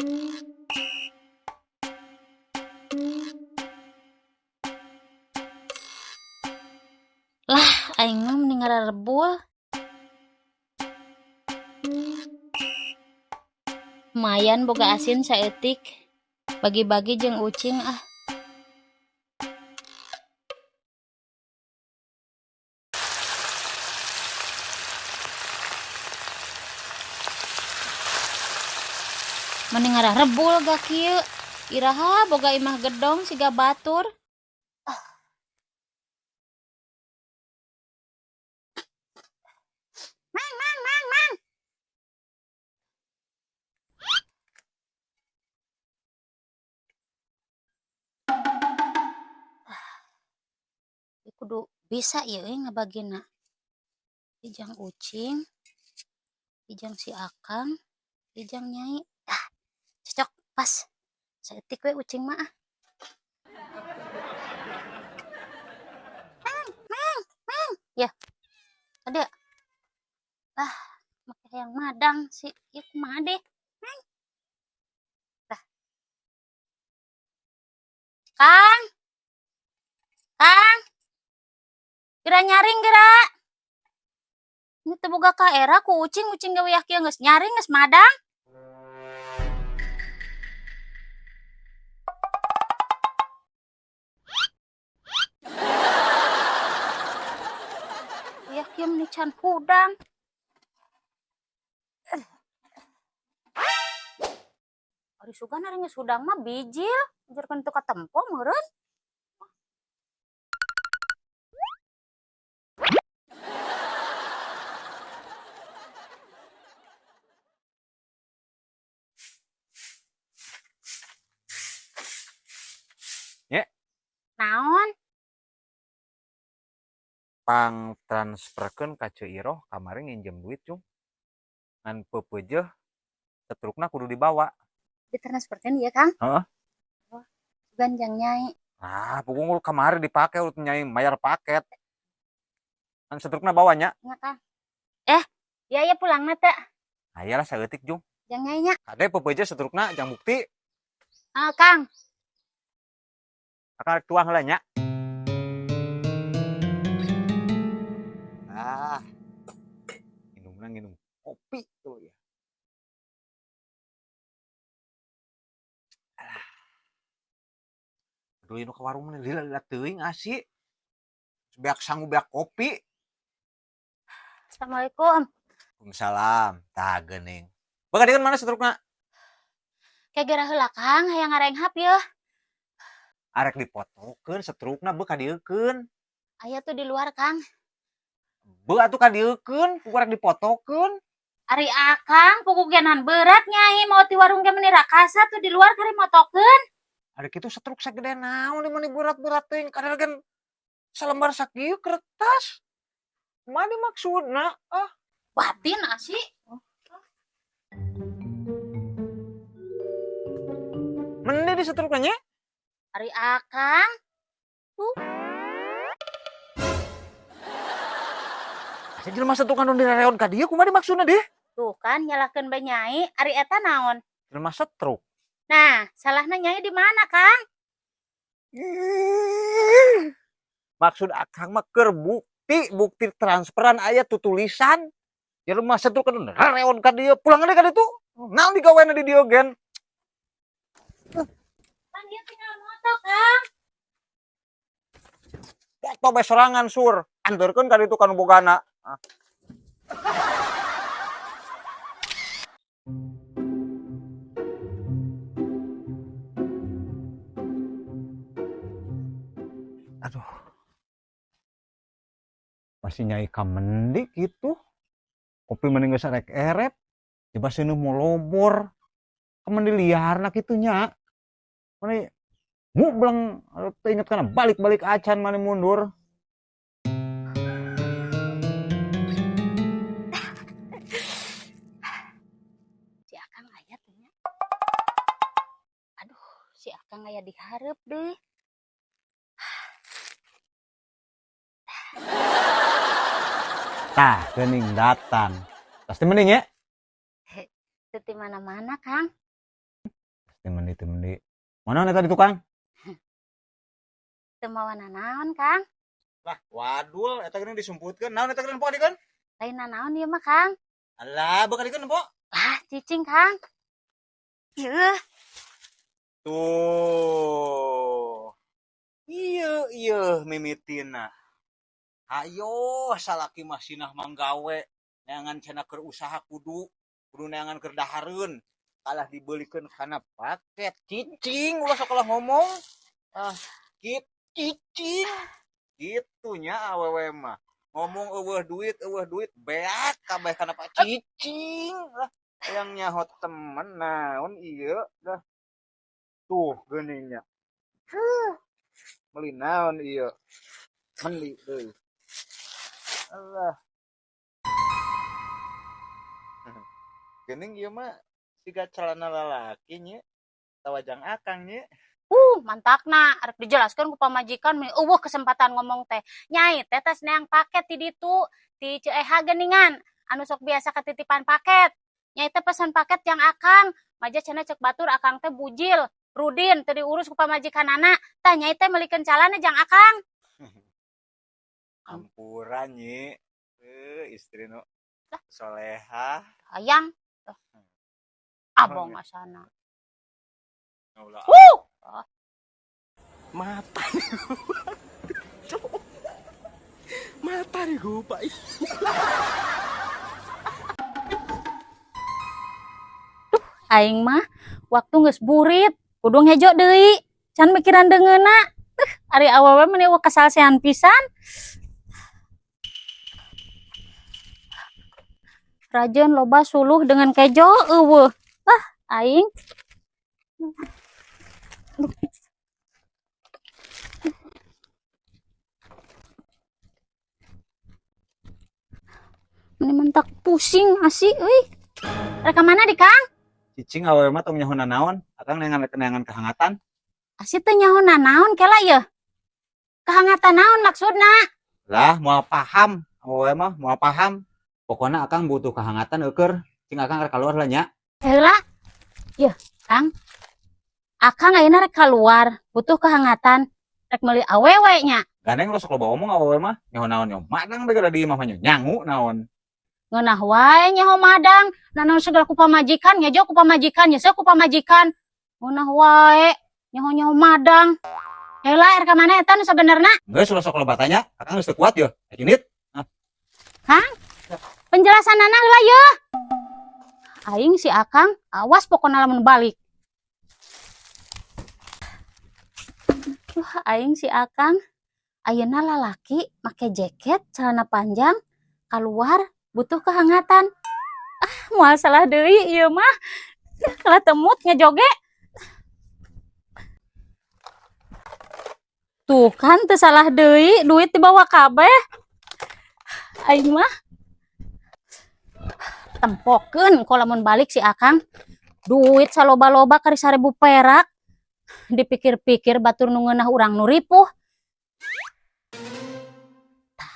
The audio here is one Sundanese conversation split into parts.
Lah, aing mah mending ngarerebul. Lumayan boga asin saeutik. Bagi-bagi jeung ucing ah. Mending ngarerebul ga kieu. Iraha boga imah gedong siga batur. Mang, mang, mang, mang. Kudu bisa ieu euy ngabagina. Ijang ucing, ijang si Akang, ijang Nyai. Ah, cocok pas. Saeutik we ucing mah ah. Mang, mang, mang. Ya. Ada. Ah, make hayang madang si ieu kumaha deh. Mang. Tah. Kang. Kang. Geura nyaring geura. Ini teu boga kaera ku ucing, ucing ge wayah kieu geus nyaring geus madang. Wayah kieu meni can hudang. Ari sugan ari geus hudang mah bijil, ujarkeun teu katempo meureun. Nye. Naon? Pang transferkeun ka Ceu Iroh kamari nginjem duit cung. Ngan peupeujeuh setrukna kudu dibawa. Ditransferkeun ieu Kang? Heeh. Oh, sugan jang Nyai. Ah, pukul kamari dipake urut Nyai mayar paket. Ngan setrukna bawa nya. Nya Kang. Ieu aya pulangna teh. Aya lah saeutik jung. Jang Nyai nya. Kade peupeujeuh setrukna jang bukti. Heeh, Kang. Akang rek tuang heula nya. Ah. Minumna nginum kopi tuh ya. Alah. Aduh, nu ka warung mah lila-lila teuing asi. Beak sangu beak kopi. Assalamualaikum. Waalaikumsalam. Tah geuning. Beuk adikeun mana setrukna? Ke geura heula Kang, hayang ngarenghap yeuh. Arek dipotokeun setrukna beuk kadieukeun. Aya tuh di luar Kang. Beuk atuh kadieukeun, ku arek dipotokeun. Ari Akang puguh genan berat Nyai mau ti warung ge meni rakasa tuh di luar kari motokeun. Ari kitu setruk sagede naon di meni berat-berat teuing kadar gen salembar sakieu kertas. Kumaha maksudna? Ah, batin asi. Meni di setrukna nya? Ari Akang. Tuh. Asa jelema setruk anu direreon ka dieu kumaha maksudna deh? Tuh kan nyalahkeun bae Nyai, ari eta naon? Jelema setruk. Nah, salahna Nyai di mana, Kang? Maksud Akang mah keur bukti, bukti transferan aya tutulisan. Jelema setruk anu rereon ka dieu, pulang deui ka ditu. Naon digawena di dieu gen? Kan dia tinggal moto, Kang. Foto bae sorangan sur, anterkeun ka ditu ka nu bogana. Ah. Aduh. Masih Nyai ka mendi kitu. Kopi mending geus arek eret. Coba seunuh molobor. Ka mendi liarna kitu nya. Mani ngubleng teu inget kana balik-balik acan mani mundur. Si Akang aya teh nya. Aduh, si Akang aya dihareup deui. Tah, geuning datang. Pasti mending ya? Teu ti mana-mana, Kang. Ti mendi ti mendi. Mana eta di tukang? Teu mawa nanaon, Kang. Lah, wadul eta geuning disumputkeun. Naon eta geuning pok dikeun? Lain nanaon ieu mah, Kang. Alah, beuk dikeun pok. Lah, cicing, Kang. Yeuh. Tuh. Ieu ieu mimitina. Ayo salaki mah sinah manggawe neangan cenah keur usaha kudu kudu neangan keur dahareun. Kalah dibelikeun kana paket cicing ulah sok ngomong. Ah, kit cicing. Kitu nya awewe mah. Ngomong eueuh duit beak kabeh kana pak cicing lah. Yang nyaho temen naon ieu dah. Tuh geuning nya. Huh. Meuli naon ieu? Meuli deui. Allah. Geuning ieu mah siga celana lalaki nya. Tawajang akang nya. Mantakna arek dijelaskeun ku pamajikan meni eueuh kesempatan ngomong teh. Nyai teh tas neang paket ti ditu ti Ceu Eha geuningan anu sok biasa ketitipan paket. Nyai teh pesan paket jang akang, maja cenah cek batur akang teh bujil, rudin teu diurus ku pamajikanana. Tah nyai teh meulikeun calana jang akang. Ampura nyi. Istri nu soleha. Hayang. Abong asana. Ulah. Mata nih gua. Mata nih gua, Pak. Aing mah waktu geus burit, kudu ngejo deui. Can mikiran deungeunna. Ari awewe meni eueuh kasalsean pisan. Rajeun loba suluh dengan kejo eueuh. Ah, aing. Meni mentak pusing asih euy. Rek ka mana di Kang? Cicing awewe mah tong nyaho nanaon, akang neangan kehangatan. Asih teu nyaho nanaon kela yeuh. Kehangatan naon maksudna? Lah, moal paham awewe mah moal paham. Pokona akang butuh kehangatan eueur. Cing akang rek kaluar lah nya. Heula. Yeuh, Kang. Akang ayeuna rek kaluar, butuh kehangatan. Rek meuli awewe nya. Gandeng lo sok loba omong awewe mah, nyaho naon nyaho madang bae di imah mah nyangu naon. Ngeunah wae nyaho madang, nanaon segala ku pamajikan, ngejo ku pamajikan, nyeseu ku pamajikan. Ngeunah wae nyaho-nyaho madang. Heula er ka mana eta nu sabenerna? Geus ulah sok loba tanya, akang geus teu kuat yeuh. Rek indit. Ah. Kang, penjelasanana heula yeuh. Aing si Akang, awas pokona lamun balik. Wah, aing si Akang, ayeuna lalaki make jaket, celana panjang, keluar butuh kehangatan. Ah, moal salah deui ieu mah. Kalah temut ngejoge. Tuh kan teu salah deui, duit dibawa kabeh. Aing mah tempokeun kalau lamun balik si Akang. Duit saloba-loba kari 1000 perak. Dipikir-pikir batur nu ngeunah urang nu ripuh. Tah,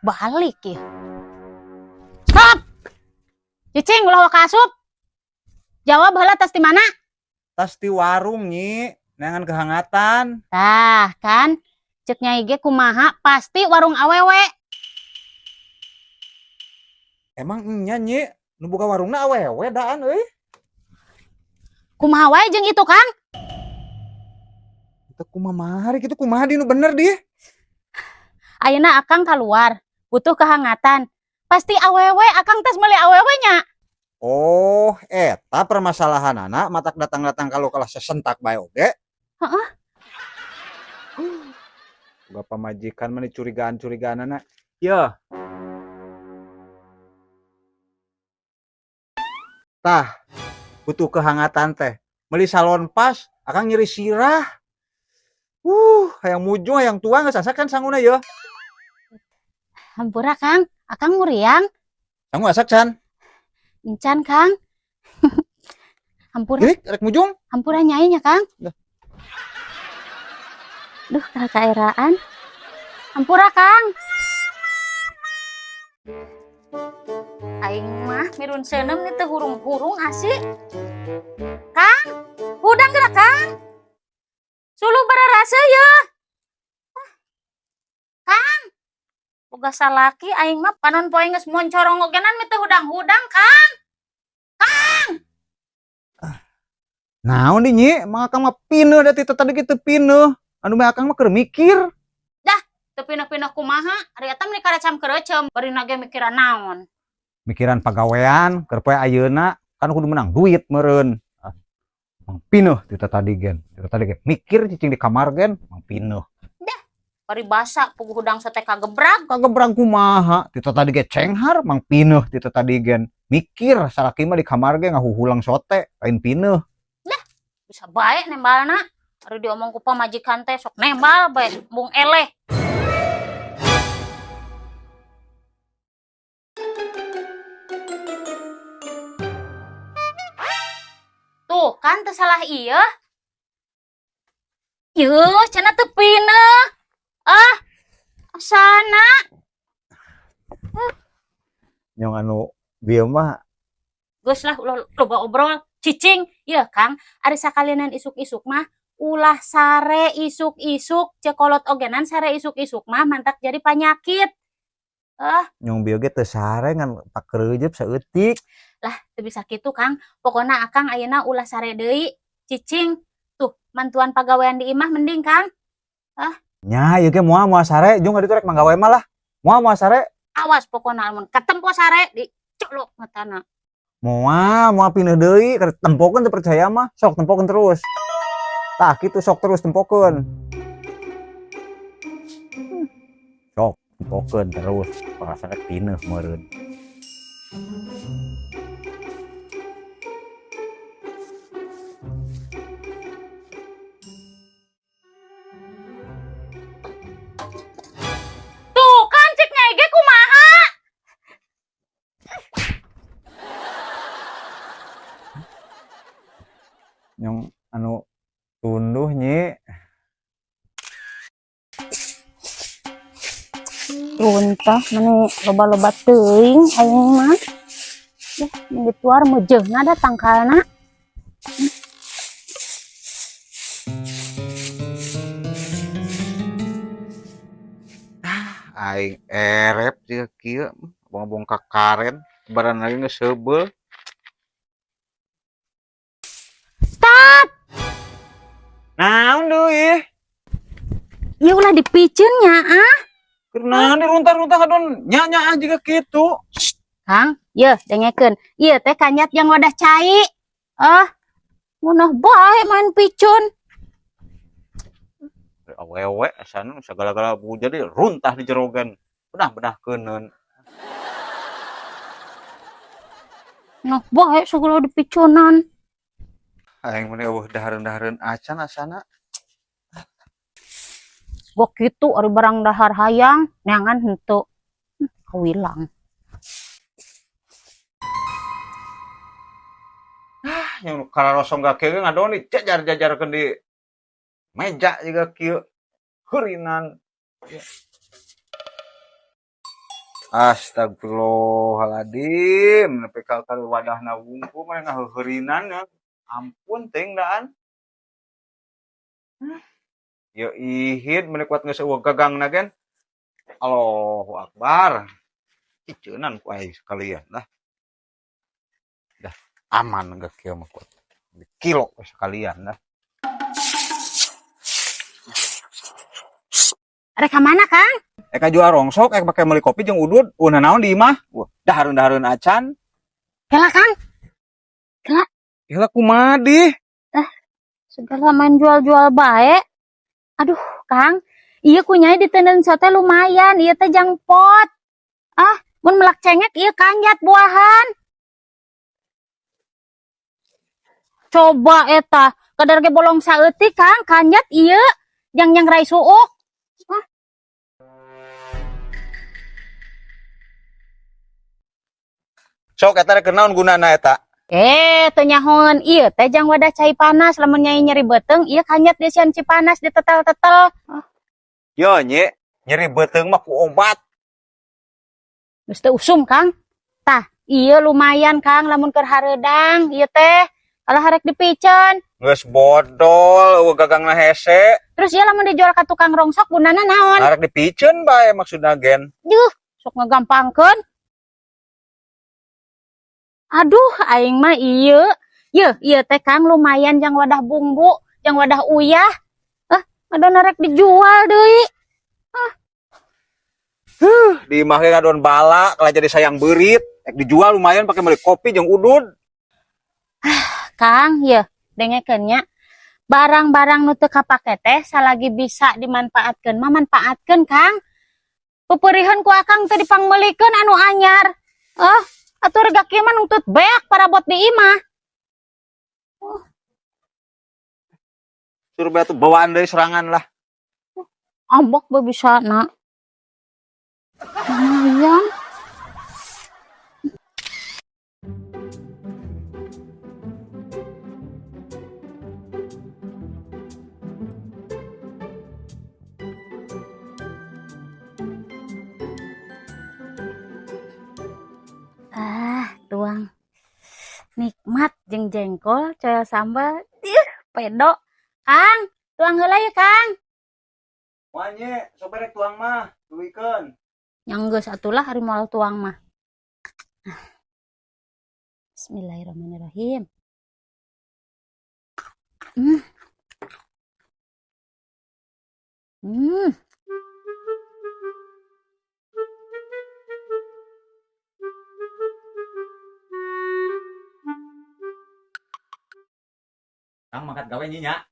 balik ya. Stop. Cicing ulah waka asup. Jawab heula tas di mana? Tas di warung nyi, neangan kehangatan. Tah kan, cek nyai ge kumaha pasti warung awewe. Emang nya nyi, nu buka warungna awewe daan euy. Kumaha wae jeung itu Kang? Teu kumaha mari kitu kumaha di nu bener di? Ayeuna Akang keluar, butuh kehangatan. Pasti awewe, Akang tes meuli awewe nya. Oh, eta permasalahanana matak datang-datang kalau kalah sesentak bae oge. Heeh. Boga pamajikan mah curigaan-curigaanana. Yeuh. Tah, butuh kehangatan teh. Meuli salon pas, Akang nyeri sirah. Hayang mujung hayang tuang geus asa kan sanguna yeuh. Hampura Kang, Akang muriang. Sangu asak can. Encan Kang. Hampura. Girik, rek mujung. Hampura nyai nya Kang. Dah. Duh, kaeraan. Hampura Kang. Aing mah mirun seuneum nih teu hurung-hurung asih. Kang, hurung. Boga salaki aing mah panon poe geus moncorong ogenan mah teu hudang-hudang, Kang. Naon di, Nyi? Mang Akang mah pineuh da ti tadi kitu pineuh. Anu mah Akang mah keur mikir. Teu pineuh-pineuh kumaha? Ari eta meni karecam kerecem, bari ge mikiran naon. Mikiran pagawean keur poe ayeuna kan kudu menang duit meureun. Ah, Mang pineuh ti tadi gen. Ti tadi gen mikir cicing di kamar gen, mang pineuh. Bari basa puguh hudang sote kagebrag. Kagebrag kumaha? Ti tadi ge cenghar, mang pineuh ti tadi gen. Mikir salaki mah di kamar ge ngahuhulang sote, lain pineuh. Bisa bae nembalna. Ari diomong ku pamajikan teh sok nembal bae, embung eleh. Tuh kan teu salah ieu. Yuh, cenah teu pineuh. Ah, asana. Nyong anu bieu mah. Geus lah, ulah loba obrol. Cicing, ieu Kang, ari sakalianan isuk-isuk mah ulah sare isuk-isuk, ceuk kolot ogenan sare isuk-isuk mah mantak jadi panyakit. Ah, Nyong bieu ge teu sare ngan pakeureujeub saeutik. Lah, teu bisa kitu, Kang. Pokona Akang ayeuna ulah sare deui. Cicing. Tuh, mantuan pagawean di imah mending, Kang. Nya, ieu ge moal moal sare, jung ka ditu rek manggawe mah lah. Moal moal sare. Awas pokona lamun katempo sare dicolok matana. Moal moal pineuh deui, keur tempokeun teu percaya mah, sok tempokeun terus. Tah kitu sok terus tempokeun. Sok tempokeun terus, perasaan pineuh meureun. Tuh kan cek nyai ge kumaha? Nyong anu tunduh, Nyi. Runtah meni loba-loba teuing aing mah. Duh, meni dituar meujeungna da tangkalna. Aing erep jiga kieu, bongong kakaren, baran lagi geus seubeuh. Stop. Naon deui? Ieu ulah dipiceun nya ah. Keur naon diruntah-runtah ngadon nya-nya ah jiga kitu. Kang, yeuh dengekeun. Ieu teh kanyat yang wadah cai. Ah, ngeunah bae main picun. Awewe asana sagala-gala jadi runtah di jerogan. Benah-benah keuneun. Ngeunah bae sagala dipicunan. Aing mah eueuh dahareun-dahareun acan asana. Gua kitu ari barang dahar hayang, neangan henteu. Kawilang. Ah, yang kararosong ga kieu ngadon dijajar-jajarkeun di meja juga kieu. Heurinan. Astagfirullahaladzim, nepi ka wadahna wungkul mah ngaheureurinan ya. Ampun teuing daan. Ya ihid meni kuat geus eueuh gagangna gen. Allahu Akbar. Iceunan ku aing sekalian lah. Dah aman geus kieu mah kuat. Kilo sekalian lah. Arek ka mana, Kang? Eka jual rongsok, ek pake meuli kopi jeung udud, eueuh naon di imah? Wah, dahareun-dahareun acan. Kela, Kang. Kela. Kela kumaha dih? Segala main jual-jual bae. Aduh, Kang. Ieu ku nyai diteundeun sote lumayan, ieu teh jang pot. Ah, mun melak cengek ieu kanjat buahan. Coba eta, kadar ge bolong saeutik, Kang, kanjat ieu jang yang rai suuk. Ah. Sok eta rek naon gunana eta? Teu nyahoeun ieu teh jang wadah cai panas, lamun nyai nyeri beuteung ieu kanjat desian cai panas ditetel-tetel. Ah. Yo nye, nyeri beuteung mah ku obat. Geus teu usum, Kang. Tah, ieu lumayan, Kang, lamun keur hareudang ieu teh. Kalah harek dipiceun. Geus bodol euweuh gagangna hese. Terus ieu lamun dijual ka tukang rongsok gunana naon? Arek dipiceun bae maksudna gen. Duh, sok ngagampangkeun. Aduh, aing mah ieu. Yeuh, ieu teh, Kang, lumayan jang wadah bumbu, jang wadah uyah. Ah, ngadon rek dijual deui. Di imah ge ngadon bala kalah jadi sayang beurit. Rek dijual lumayan pake meuli kopi jeung udud. Kang, yeuh, dengekeun nya. Barang-barang nu teu kapake teh salagi bisa dimanfaatkeun mah manfaatkeun, Kang. Peupeuriheun ku Akang teh dipangmeulikeun anu anyar. Ah, atuh rega kieu mah nungtut beak parabot di imah. Suruh bae tuh bawaan deui serangan lah. Ambok bae bisa na. Lumayan. Ah, tuang. Nikmat jeung jengkol, coel sambal, ih, pedo. Kang, tuang heula ya, Kang. Wanye, sok rek tuang mah, duikeun. Yang geus atulah hari moal tuang mah. Bismillahirrahmanirrahim. Kang mangkat gawe nya.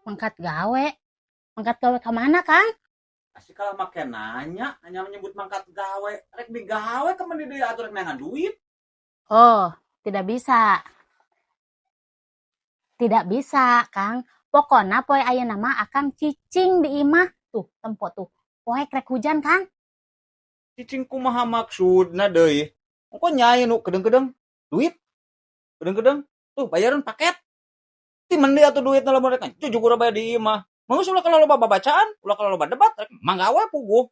Mangkat gawe. Mangkat gawe ka mana, Kang? Asik kalau make nanya, hanya menyebut mangkat gawe, rek digawe ke meni deui atuh rek neangan duit. Oh, tidak bisa. Tidak bisa, Kang. Pokona poe ayeuna mah Akang cicing di imah. Tuh, tempo tuh. Poe rek hujan, Kang. Cicing kumaha maksudna deui? Engko nyai nu kedeng-kedeng duit. Kedeng-kedeng tuh bayaran paket. Ti mendi atuh duitna lamun rek jujuk urang bae di imah. Mangga ulah kalau loba babacaan, ulah kalau loba debat, rek manggawe puguh.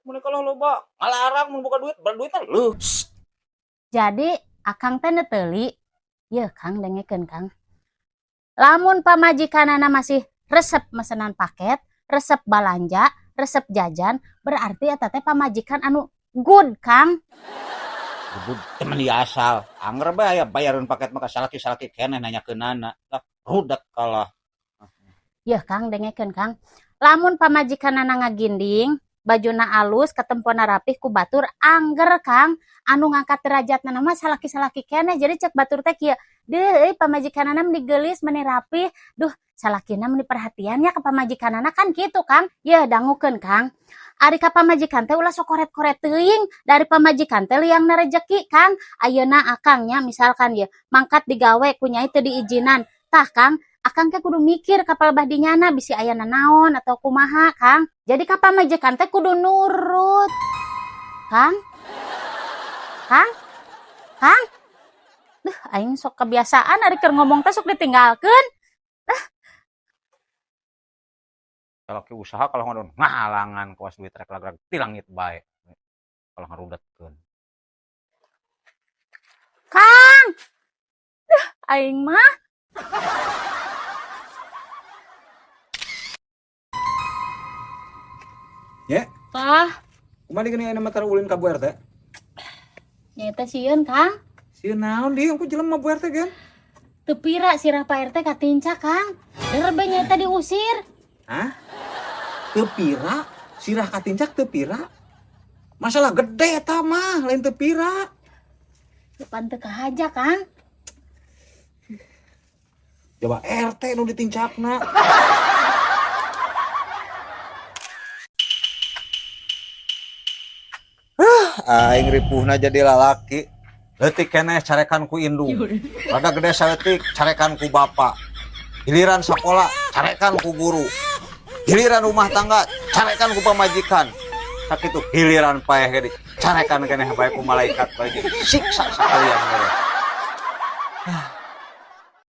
Mun kalau loba ngalarang mun buka duit, berduitna leuh. Jadi Akang teh neteuli. Yeuh, Kang, dengekeun, Kang. Lamun pamajikanana masih resep mesenan paket, resep balanja, resep jajan, berarti eta teh pamajikan anu good, Kang. Good temen di asal. Angger bae aya bayaran paket maka salaki-salaki keneh nanyakeunana. Lah rudet kalah. Yeuh, Kang, dengekeun, Kang. Lamun pamajikanana ngaginding, bajuna alus, ketempona rapih ku batur, angger, Kang, anu ngangkat derajatna mah salaki-salaki keneh. Jadi cek batur teh kieu, deuh euy pamajikanana meni geulis, meni rapih, duh salakina meni perhatiannya ke pamajikanana kan kitu, Kang. Yeuh, dangukeun, Kang. Ari ka pamajikan teh ulah sok koret-koret teuing, dari pamajikan teh liangna rejeki, Kang. Ayeuna Akangnya misalkan ye mangkat digawe ku nyai teu diizinan. Tah, Kang, Akang teh kudu mikir ka palebah dinyana bisi aya nanaon atau kumaha, Kang. Jadi ka pamajikan teh kudu nurut. Kang? Kang? Kang? Duh, aing sok kebiasaan ari keur ngomong teh sok ditinggalkeun. Salaki usaha kalau ngadon ngahalangan kawas duit rek lagrag ti langit bae. Kalau ngarudetkeun. Kang. Duh, aing mah. Ya. Tah. Kumaha geuning ayeuna mah ulin ka Bu RT? Nya teh sieun, Kang. Sieun naon deui engko jelema Bu RT gen? Teu pira sirah Pak RT katincak, Kang. Der be nya teh diusir. Hah? Teu pira? Sirah katincak teu pira? Masalah gede eta mah, lain teu pira. Depan teu kahaja, Kang. Coba RT nu ditincakna. Aing ripuhna jadi lalaki. Leutik keneh carekan ku indung. Rada gede saeutik carekan ku bapa. Giliran sakola carekan ku guru. Giliran rumah tangga carekan ku pamajikan. Sakitu giliran paeh ge carekan keneh bae ku malaikat bae siksa sakalian.